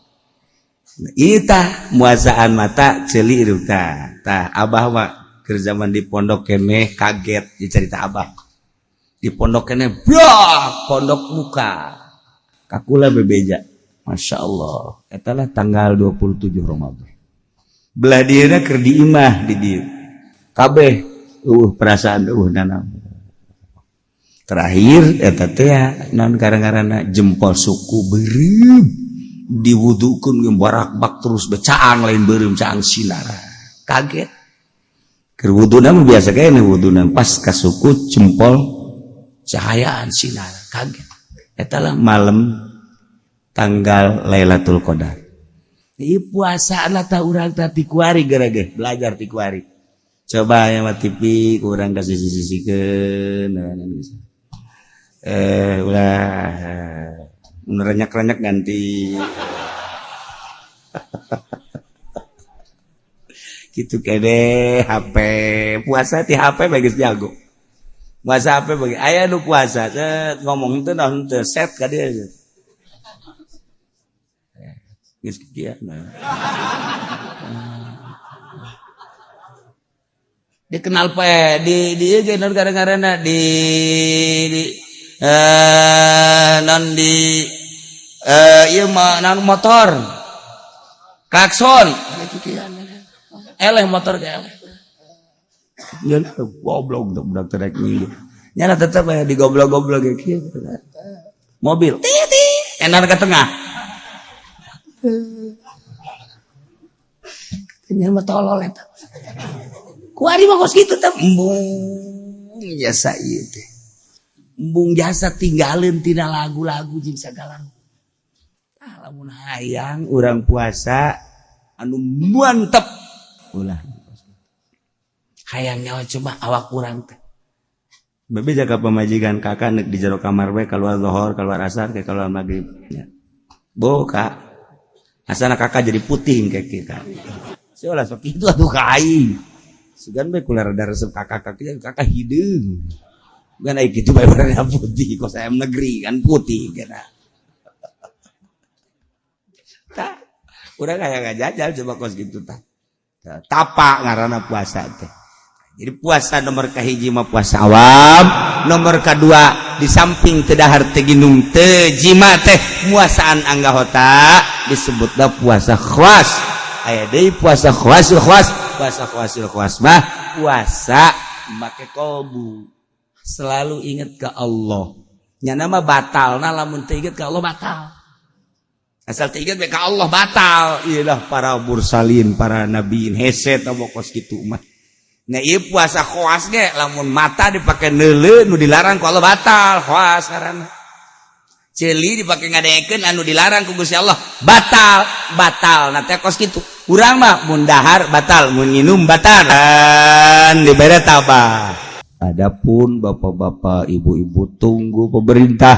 Ita muasaan mata ceuli hirup tah. Tah abah mah keur zaman di pondok keneh kaget dicerita abah. Di pondok keneh brak pondok muka. Kakula bebeja. Masya Allah. Eta lah tanggal 27 Ramadan. Belah dieuna keur di imah di dieu. Kabeh perasaan nana. Terakhir eta teh naon karang-karana jempol suku beureum diwudukeun ge barak-bak terus becaang lain beureum caang sinar. Kaget. Keur wuduna mah biasa kene wuduna pas ka suku jempol cahayaan sinar kaget. Eta lah malam tanggal Lailatul Qadar. Ieu puasa tah urang tah ti kuari geura ge belajar ti kuari. Coba aya mah TV ku urang kasih sisi-sisikeun ulah renyak-renyak ganti. Gitu kene HP puasa ti HP bagus jago. Puasa HP bagi aya nu puasa set ngomong teu naon teu set ka dieu. Geus kieu nah. Dikenal pe di ieu ge naon gara-garana di non di ieu mah naon motor. Klakson. Eleh motor ge eleh. Nya goblok budak terek minggu. Nyana tetep aya di goblok-goblok ge kieu. Mobil titit enar ke tengah. Nya mah tolol eta. Kuari mah kos kitu teh embung jasa ieu teh. Embung jasa tinggalin tina lagu-lagu jeung sagala. Tah lamun hayang urang puasa anu mantep ulah. Hayang nyawa coba awak urang teh. Bebe jaga pamajikan kakak nek di jero kamar we keluar zuhur, keluar asar, kayak keluar maghrib. Ya. Bo kak, asana kakak jadi putih kayak kita. Sia sok kitu atuh ka aing. Sugan be kula rada resep kakak kakak kakak hideung. Bukan ai kitu bae warna putih kos ayam negeri kan putih kena. Tah, urang aya ngajajal coba kos kitu tah. Tapa ngaranna puasa teh. Jadi puasa nomor kahiji mah puasa awam, nomor kedua di samping teu dahar teu ginum teu jima teh muasaan anggahota disebutna puasa khawas. Aya deui puasa khawasil khawas, puasa khawasil khawas mah puasa make kolbu. Selalu ingat ke Allah. Nyana mah batalna lamun teu inget ke Allah batal. Asal teu inget ke Allah batal. Iyalah para mursalin, para nabiin hese tah kos kitu mah. Nah, ieu puasa khawas ge lamun mata dipake neuleu nu dilarang ku Allah batal, khawas ngaranna. Ceuli dipake ngadengekeun anu dilarang ku Gusti Allah batal, batal. Nah teh kos kitu. Urang mah mun dahar batal, mun nginum batal. Dan dibere tabah. Adapun bapak-bapak, ibu-ibu tunggu pemerintah.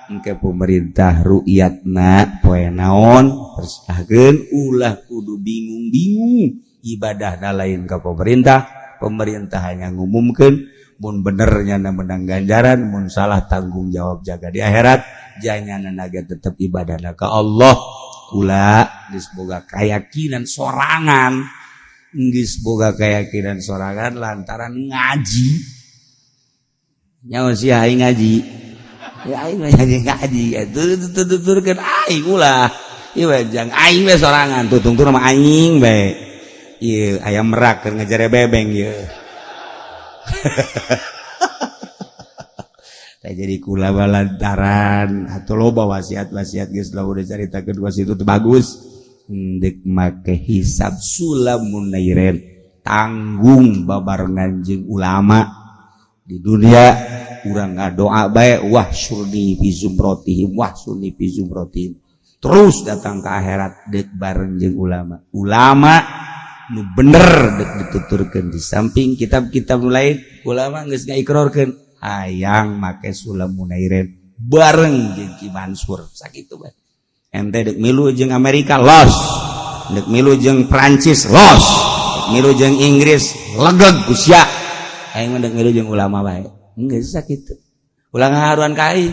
Engke pemerintah ru'yatna poe naon persahkeun ulah kudu bingung-bingung. Ibadah lain ke pemerintah, pemerintah hanya ngumumkan mun benernya na menang ganjaran, mun salah tanggung jawab jaga di akhirat. Janyana naga tetap ibadah ke Allah. Kula geus boga keyakinan sorangan, geus boga keyakinan sorangan lantaran ngaji. Nyawa sia aing ngaji ya, aing ngaji ngaji tuturkeun aing ulah ieu jang aing we sorangan tutungtur mah aing bae. Ieu ayam merak keur ngajare bebeng ieu. Jadi kula balantaran atau loba wasiat-wasiat geus lah udah carita kedua situ tuh bagus. Ndek make hisab sulamun nairen tanggung babarengan jeung ulama di dunia urang ngadoa bae wah surni fi zumrotihim wah surni fi zumrotihim terus datang ke akhirat dek bareng jeung ulama. Ulama nu bener dek dituturkeun di samping kitab-kitab nu lain ulama geus ngaikrarkeun hayang make sulam munairen bareng jeung Ki Mansur sakitu bae. Ente dek milu jeung Amerika los, dek milu jeung Prancis los, dek milu jeung Inggris legeg ku sia. Aing mah dek milu jeung ulama bae. Geus sakitu. Ulah ngaharuan ka aing.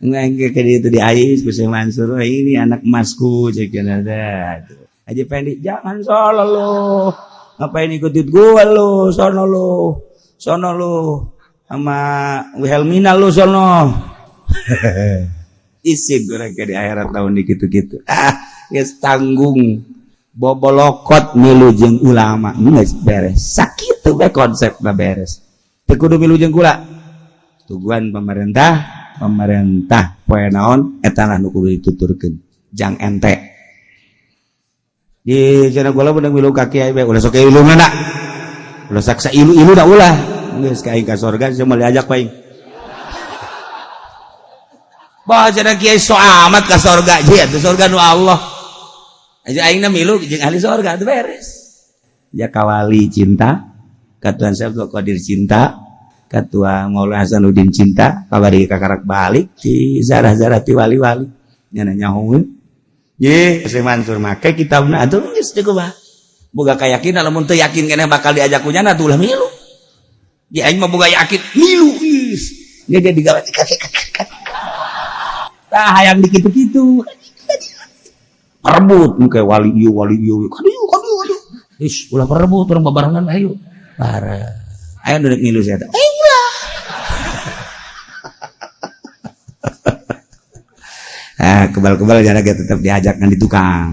Aing ke ditu diais ku Syekh Mansur, ini anak emasku cek ada. Haji Pendi jangan salah lo. Ngapain ikutin gua lo, sono lo. Sono lo. Sama Wilhelmina lu sono. Isin urang ke di akhirat tahun di gitu-gitu. Ah, geus tanggung bobolokot milu jeung ulama geus beres. Sakitu we konsepna beres. Teu kudu milu jeung kula. Tuguan pemerintah, pemerintah poe naon eta lah nu kudu dituturkeun. Jang ente. Di cenah kula beunang milu ka kiai bae ulah sok ilu mana. Ulah saksa ilu-ilu da ulah. Geus ka aing ka sorga sia moal diajak aing. Bah cenah kiai so amat ka sorga jeung atuh sorga nu Allah. Aja aing na milu jeung ahli sorga atuh beres. Ya kawali cinta, ka Tuhan Syekh Abdul Qadir cinta, ka Tuhan Maulana Hasanuddin cinta, kabari kakarak balik di zarah-zarah ti wali-wali. Nya nyahoeun. Ye, Syekh Mansur make kitabna atuh geus cukup bah. Boga kayakinan lamun teu yakin keneh bakal diajak ku nyana atuh ulah milu. Di aing mah boga yakin milu geus. Dia dia digawe tah hayang dikitu-kitu. Perebut engke wali ieu wali ieu. Kadieu kadieu kadieu. Ish, ulah perebut urang babarengan ayo. Bareng. Aya nu rek milu sia teh. Eh ulah. Ah, kebal-kebal jana ge tetep diajak ngan di tukang.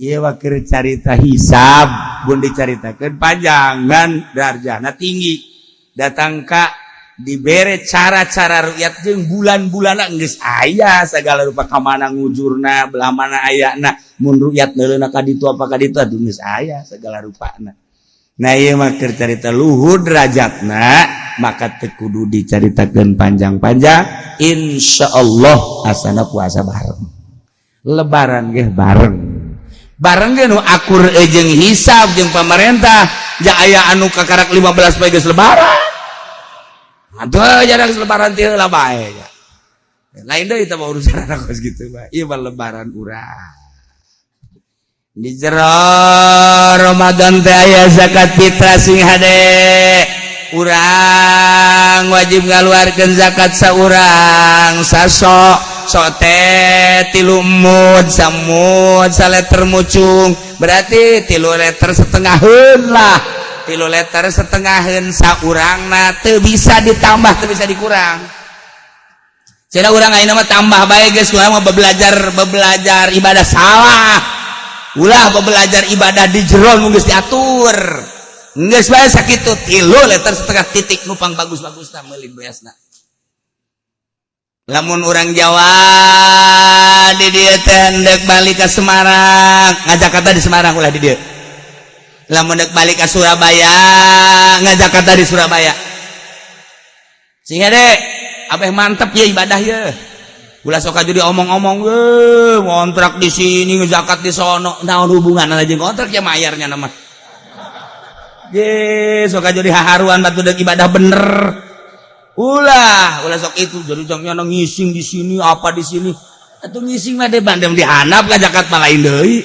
Ieu wakir carita hisab bun dicaritakeun panjangan darjahna tinggi. Datang ka dibere cara-cara rukyat jeung bulan-bulanna geus aya sagala rupa ka mana ngujurna belah mana ayana mun rukyat neuleuna ka ditu apa ka ditu atuh geus aya sagala rupana. Nah ieu mah keur carita luhur derajatna maka teu kudu dicaritakeun panjang-panjang. Insyaallah asana puasa bareng lebaran ge bareng bareng ge nu akur jeung hisab jeung pamarentah ja aya anu kakarak 15 poe geus lebaran. Aduh jarang lebaran teh heula bae. Lain deui teh urusan anak kos kitu mah. Ieu mah lebaran urang. Di jero Ramadan teh aya zakat fitrah sing hade. Urang wajib ngaluarkeun zakat saurang sasok sok teh 3 mud samud saleter mucung berarti 3 liter setengaheun lah. 3 liter setengaheun saurangna teu bisa ditambah teu bisa dikurang. Cenah urang ayeuna mah tambah bae geus urang mah bebelajar ibadah salah. Ulah bebelajar ibadah di jero nu geus diatur. Geus bae sakitu 3 liter setengah titik nu pang bagus-bagusna meuli beasna. Lamun urang Jawa di dieu teh hendeuk balik ka Semarang, ngajakata di Semarang ulah di dieu. Lamun dek balik ke Surabaya, ngajakata di Surabaya. Sehingga dek, abeh mantep ya ibadah ya. Ulah sok aja diomong-omong, ngontrak di sini, ngezakat di sono. Naon hubungan aja ngontrak ya mayarnya nama. Ye, sok aja dihaharuan batu dek ibadah bener. Ulah, ulah sok itu jadi jangan ngising di sini apa di sini. Atuh ngising mah deh bandem dihanap ngazakat mah lain deui.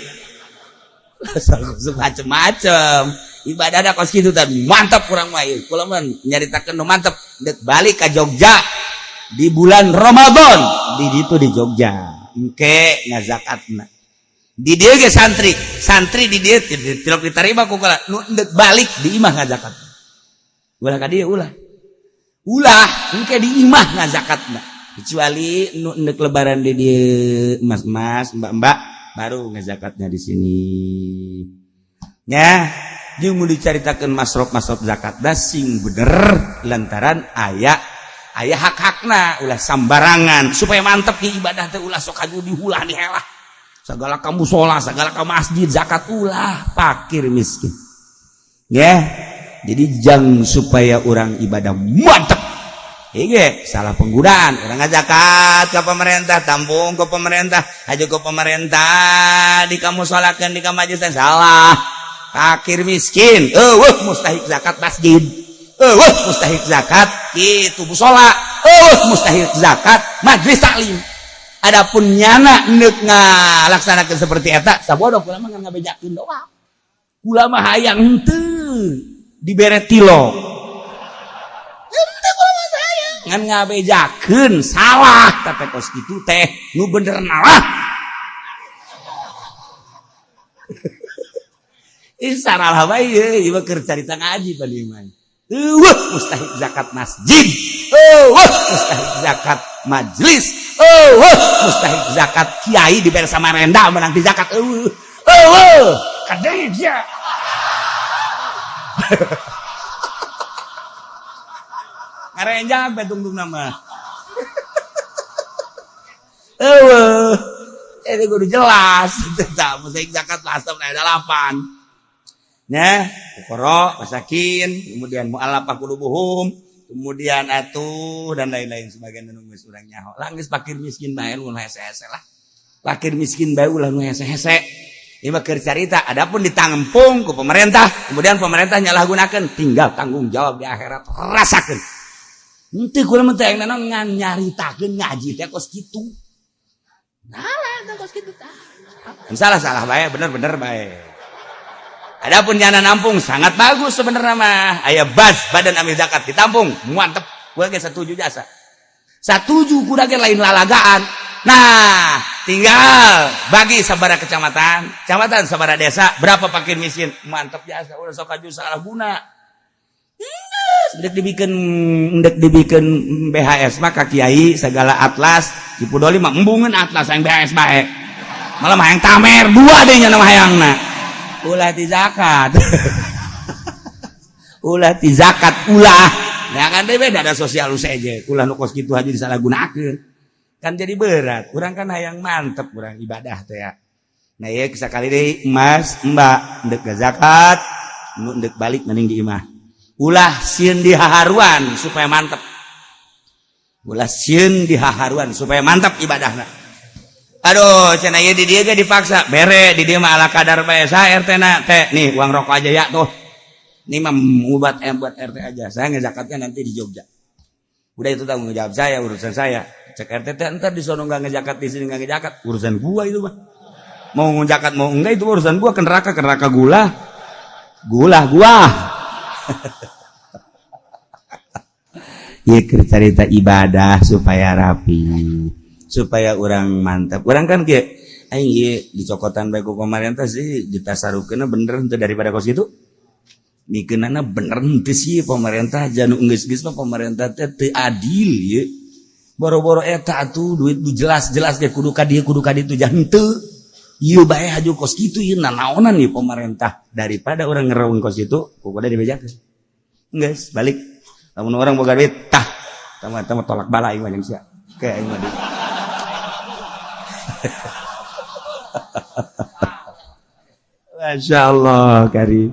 Macem-macem ibadah ada kos kitu tadi mantap kurang mah ieu. Kula mah nyaritakeun nu mantep dek balik ka Jogja di bulan Ramadan di ditu di Jogja engke ngazakatna di dieu ge santri santri di dieu tilok diterima ku kula nu dek balik di imah ngazakat ulah ka dieu ulah ulah engke di imah ngazakatna Kecuali nu endek lebaran di dieu, mas-mas, mbak-mbak, baru ngezakatnya di sini. Ya, jeung mun dicaritakeun masrof-masrof zakat da sing bener, lantaran aya aya hak-hakna, ulah sambarangan supaya mantep di ibadah teh. Ulah sok aju dihulah dihelah segala ka musola, segala ka masjid zakat, ulah fakir miskin ya. Jadi jang supaya orang ibadah mantep. Ige, salah penggunaan orang zakat ke pemerintah, tampung ke pemerintah, aja ke pemerintah, di kamu sholatkan, di kamu majlis, salah. Fakir miskin euweuh mustahik zakat masjid, euweuh mustahik zakat itu musola, euweuh mustahik zakat majlis taklim. Adapun nyana neuk ngalaksanakeun seperti eta, sabodoh. Kula mah ngabejakeun doang, kula mah hayang henteu dibere tilo, henteu. Kula mah hayang ngan ngabejakeun salah, tapi kos kitu teh nu bener nalah. Ih, salah bae ieu mah, keur carita ngaji tadi mah. Euweuh mustahik zakat masjid. Euweuh mustahik zakat majlis. Euweuh mustahik zakat kiai dibere Samarinda menang di zakat euweuh. Euweuh, kade dia. Ngarenjang betung nama. Euweuh. Ini kudu jelas. Tak mustahik zakat lasem ada 8. Nah, fuqara, masakin, kemudian mu'allafah qulubuhum, kemudian atuh dan lain-lain sebagian nu geus urang nyaho. Lah, geus fakir miskin bae nu hese-hese lah. Fakir miskin bae ulah nu hese-hese. Ini mah keur carita, adapun ditampung ku pemerintah, kemudian pemerintah nyalahgunakeun, tinggal tanggung jawab di akhirat, rasakeun. Henteu, kula mah teh naon, ngan nyaritakeun ngaji teh kos kitu. Nah, lah kos kitu tah. Salah salah bae, bener-bener bae. Adapun nyana nampung sangat bagus sebenarnya mah. Aya bas badan amil zakat ditampung, mantep. Gua ge setuju jasa. Satuju kuda ge, lain lalagaan. Nah, tinggal bagi sabara kecamatan, kecamatan sabara desa, berapa fakir miskin, mantep jasa. Udah sok aju salah guna. Ndek dibikin BHS mah ka kiai segala atlas, dipudoli mah embungeun atlas yang BHS bae. Malah mah hayang tamer dua deh nya nama hayangna. Ulah di zakat, ulah di zakat, ulah ya kan beda ada sosial aja, ulah nu kos kitu aja disalahgunakeun kan jadi berat. Urang kan hayang mantep urang ibadah teh ya. Nah, ya sekali deui, emas mbak ndek zakat nu ndek balik mending di imah, ulah sieun dihaharuan supaya mantep, ulah sieun dihaharuan supaya mantap ibadahna. Aduh, cenah ieu di dieu ge dipaksa bere, di dieu mah ala kadar bae. Sa RT na teh, nih uang rokok aja ya tuh. Ini mah buat buat RT aja, saya ngezakatnya nanti di Jogja. Udah, itu tanggung jawab saya, urusan saya. Cek RT teh, ntar di sono nggak ngezakat, di sini nggak ngezakat, urusan gua itu mah. Mau ngezakat mau enggak itu urusan gua, ke neraka ke neraka, gula gula gua. Ya, cerita ibadah supaya rapi, supaya orang mantap. Orang kan kayak aing ieu dicokotan bae ku pemerintah sih, ditasarufkeun bener henteu daripada kos kitu, mikeunana bener henteu sih pemerintah. Janu geus-geus mah pemerintah teh teu adil ieu, boro-boro eta atuh duit du jelas-jelas ge kudu ka dieu, kudu ka ditu, jah henteu ieu bae haju kos kitu, ieu nanaonan ieu pemerintah. Daripada orang ngereung kos kitu, kudu dibejakeun geus balik. Lamun orang boga duit tah tama tolak bala aing mah jeung sia kayak aing mah. Masya Allah kari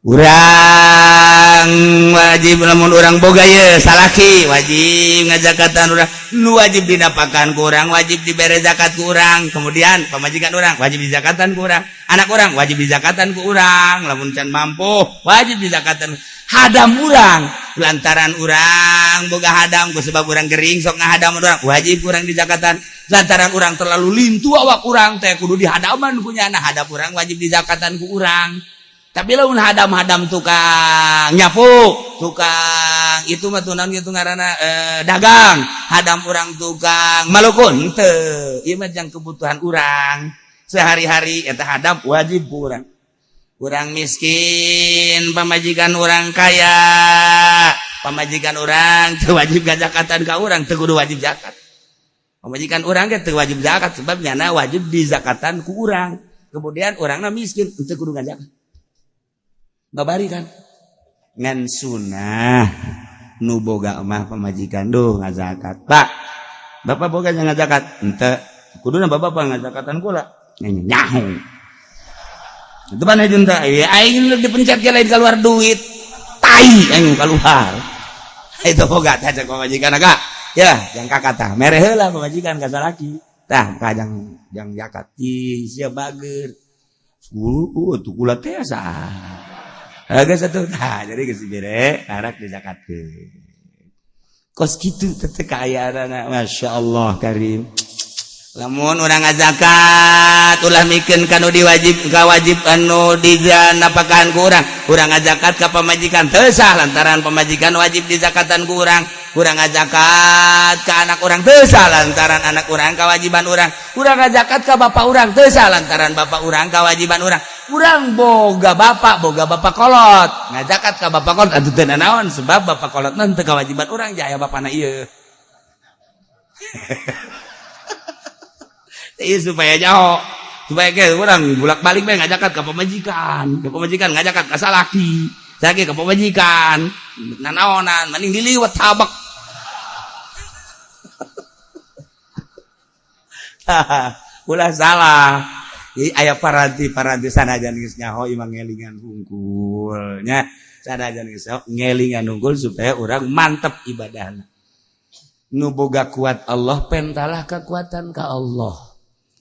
urang wajib, lamun urang boga ye salaki wajib ngajakatan urang, nu wajib dinapakan ku urang, wajib dibere zakat ku urang, kemudian pamajikan urang wajib dizakatan ku urang, anak urang wajib dizakatan ku urang, lamun can mampu wajib dizakatan hadam urang, lantaran urang boga hadam ku sebab urang gering sok ngahadam urang, wajib urang dizakatan, lantaran urang terlalu lintu awak urang teh kudu dihadaman ku nyana, hadap urang wajib dizakatan ku urang. Tapi lamun hadam-hadam tukang nyapu, tukang itu mah tuh naon gitu ngaranna, dagang, hadam urang tukang malukun henteu, ieu mah jang kebutuhan urang sehari-hari, eta hadam wajib ku urang. Urang miskin, pamajikan urang kaya. Pamajikan urang teu wajib ngazakatan ka urang, teu kudu wajib zakat. Pamajikan urang ge teu wajib zakat, sebab nyana wajib dizakatan ku urang. Kemudian urangna miskin, teu kudu ngazakat. Babari kan ngan sunah nu boga mah pamajikan duh ngazakat. Pak, Bapak boga ngazakat henteu? Kuduna bapak ngazakatan kula nyaho itu mana junta ya, aing dipencet ke lain keluar duit tai aing keluar itu. Boga tah cek pamajikan agak ya yang kakak tah mere heula pamajikan ka salaki tah kajang jang zakat ih sia bager tuh kula teh asa. Geus atuh tah, jadi geus dibere karak dizakatkeun kos kitu teh kaayaan. Masya Allah karim. Lamun urang ngazakat, ulah mikeun kanu diwajib ka wajib anu diganapakahan ku urang. Urang ngazakat ka pamajikan teu sah, lantaran pamajikan wajib dizakatan ku urang. Urang ngazakat ka anak urang teu sah, lantaran anak urang kewajiban urang. Urang ngazakat ka bapak urang teu sah, lantaran bapak urang kewajiban urang. Urang boga bapak, boga bapak kolot, ngazakat ka bapak kolot atuh teu naon, sebab bapak kolot mah teu kewajiban urang, jaya bapana ieu. Iya, supaya jauh, supaya ke orang bolak balik bae ngajakat ke pemajikan, ke pemajikan, ngajakat ke salaki salaki ke pemajikan, nanaonan mending diliwat tabak. Ulah salah. Jadi aya paranti paranti sanajan geus nyaho imang ngelingan hungkul nya, sanajan geus ngelingan hungkul supaya orang mantep ibadahna. Nu boga kuat Allah, pentalah kekuatan ka Allah.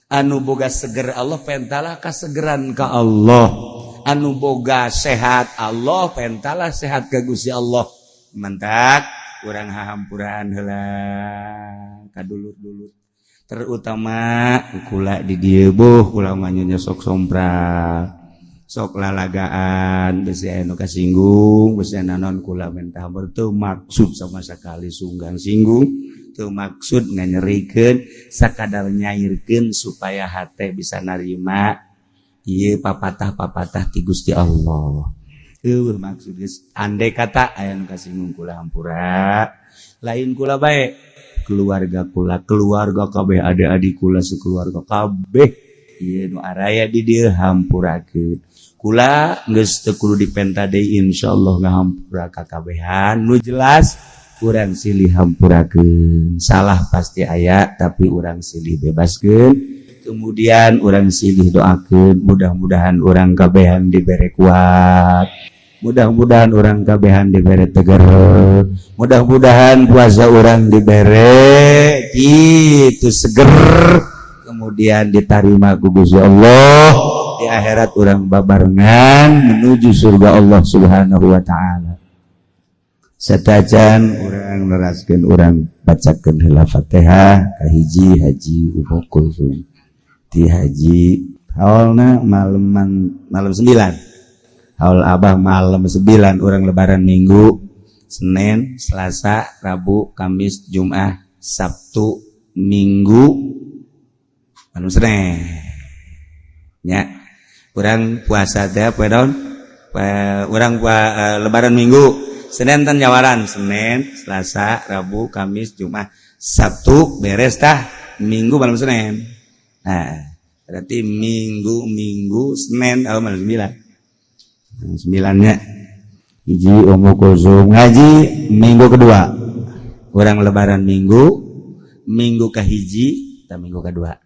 Anu boga seger Allah, pentalah kasegeran ka Allah. Anu boga sehat Allah, pentalah sehat ka Gusti Allah. Mantak urang hahampuraan heula ka dulur-dulur, terutama kula di dieu. Buh, kula mah sok sompral, sok lalagaan, besi anu kasinggung, besi nanon, kula minta teu maksud sama sekali sunggang singgung, teu maksud nganyerikeun, sakadar nyairkeun supaya hate bisa narima ieu papatah-papatah ti Gusti Allah. Eueuh maksud geus. Andai kata aya nu kasinggung, kula hampura. Lain kula bae, keluarga kula, keluarga kabeh, adik-adik kula, sekeluarga kabeh ieu nu araya di dieu hampurakeun. Kula geus teu kudu dipenta deui, insyaallah ngahampura kakabehan. Nu jelas urang silih hampurakeun. Salah pasti aya, tapi urang silih bebaskeun, kemudian urang silih doakeun. Mudah-mudahan urang kabehan dibere kuat, mudah-mudahan urang kabehan dibere tegar, mudah-mudahan puasa urang dibere gitu seger, kemudian diterima ku Gusti Allah, di akhirat urang babarengan menuju surga Allah Subhanahu wa taala. Satacan urang neraskeun, urang bacakeun heula Fatihah kahiji Haji Ummu Kulsum ti Haji. Haulna maleman malam 9, haul Abah malam 9. Urang lebaran Minggu, Senin, Selasa, Rabu, Kamis, Jumat, Sabtu, Minggu malam Senin nya. Urang puasa teh poe naon? Urang lebaran Minggu, Senin tan nyawaran. Senin, Selasa, Rabu, Kamis, Jumat, Sabtu, beres tah Minggu malam Senin. Nah, berarti Minggu, Minggu, Senin, oh, malam 9, sembilannya hiji Ummu Kulsum ngaji. Minggu kedua urang lebaran Minggu, minggu kahiji dan minggu kedua.